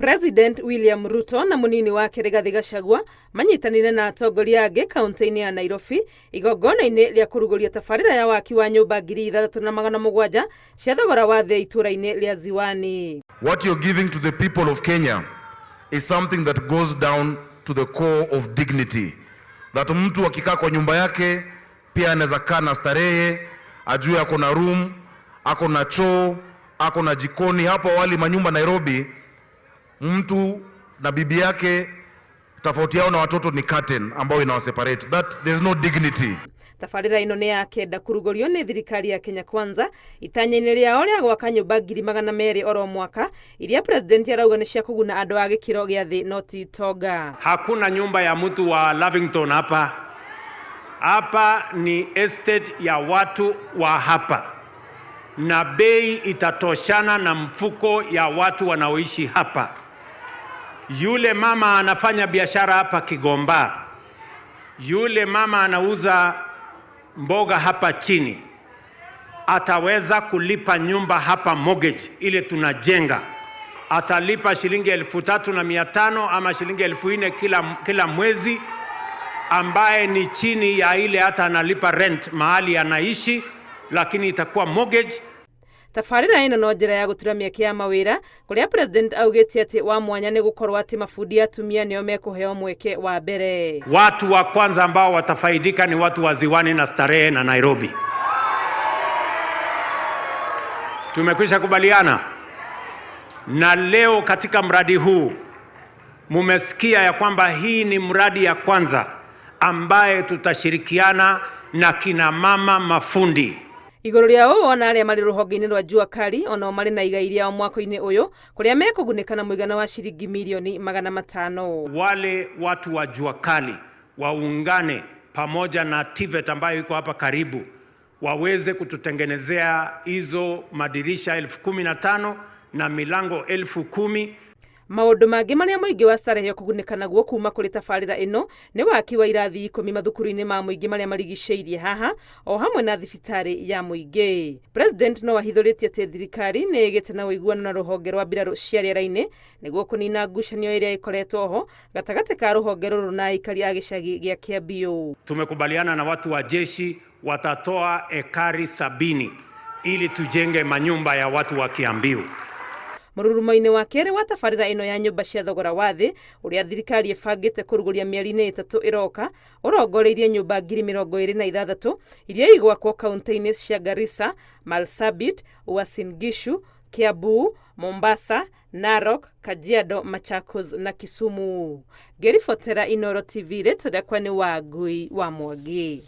President William Ruto na mũnini wake Rigathi Gachagua manyitanire na atongoria angĩ kaunti-inĩ ya Nairobi igongona-inĩ rĩa kũrugũria tabarĩra ya waki wa nyũmba 6,700 cia thogora wa thĩ itũũra-inĩ rĩa Ziwani. What you're giving to the people of Kenya is something that goes down to the core of dignity. That mtu akikaa kwa nyumba yake pia anaweza kaa na starehe, ajue ako na room, ako na choo, ako na jikoni. Hapo awali manyumba Nairobi, mtu na bibi yake tofauti yao na watoto ni curtain ambayo inawaseparate. That there's no dignity. Tabarĩra ĩno nĩ ya kenda kũrugũrio nĩ thirikari ya Kenya Kwanza itanya-inĩ rĩao rĩa gwaka nyũmba 200,000 oro mwaka iria president arauga nĩ cia kũguna andũ a gĩkĩro gĩa thĩ no ti tonga. Hakuna nyumba ya mtu wa Lavington hapa. Hapa ni estate ya watu wa hapa, na bei itatoshana na mfuko ya watu wanaoishi hapa. Yule mama anafanya biashara hapa Kigomba, yule mama anauza mboga hapa chini, ataweza kulipa nyumba hapa mortgage ile tunajenga, atalipa shilingi 3,500 ama shilingi 4,000 kila mwezi, ambaye ni chini ya ile hata analipa rent mahali anaishi, lakini itakuwa mortgage. Tabarĩra ĩno no njĩra ya gũtura mĩeke ya mawĩra kũrĩa president augĩte atĩ wa mwanya nĩ gũkorwo atĩ mabundi atumia nĩo mekũheo mweke wa mbere. Watu wa kwanza ambao watafaidika ni watu wa Ziwani na Starehe na Nairobi. Tumekwisha kubaliana na leo katika mradi huu mumesikia ya kwamba hii ni mradi ya kwanza ambaye tutashirikiana na kina mama mafundi. Igũrũ rĩa ũũ ona arĩa marĩ rũhonge-inĩ rwa Jua Kali onao marĩ na igai rĩao mwako-inĩ ũyũ kũrĩa mekũgunĩka na mũigana wa ciringi mirioni 500. Wale watu wa Jua Kali waungane pamoja na TVET ambayo iko hapa karibu waweze kututengenezea hizo madirisha 15,000 na milango 10,000. Maũndũ mangĩ marĩa mũingĩ wa Starehe ũkũgunĩka naguo kuma kũrĩ tabarĩra ĩno nĩ waki wa irathi 10 mathukuru-inĩ ma mũingĩ marĩa marigicĩirie haha o hamwe na thibitarĩ ya mũingĩ. President no ahithũrĩtie atĩ thirikari nĩ ĩgĩte na ũiguano na rũhonge rwa mbirarũ cia rĩera-inĩ nĩguo kũnina ngucanio ĩrĩa ĩkoretwo ho gatagatĩ ka rũhonge rũrũ na aikari a gĩcagi gĩa Kĩambiũ. Tumekubaliana na watu wa jeshi watatoa ekari 70 ili tujenge manyumba ya watu wa Kiambiu. Mũrurumo-inĩ wa kerĩ wa tabarĩra ĩno ya nyũmba cia thogora wa thĩ ũrĩa thirikari ĩbangĩte kũrugũria mĩeri-inĩ 3 ĩroka ũrongoreirie nyũmba 26,000 iria igwakwo kaunti-inĩ cia Garissa, Marsabit, Uasin Gishu, Kiambu, Mombasa, Narok, Kajiado, Machakos na Kisumu. Ngĩribotera Inooro TV rĩtwa rĩakwa nĩ Wangui wa Mwangi.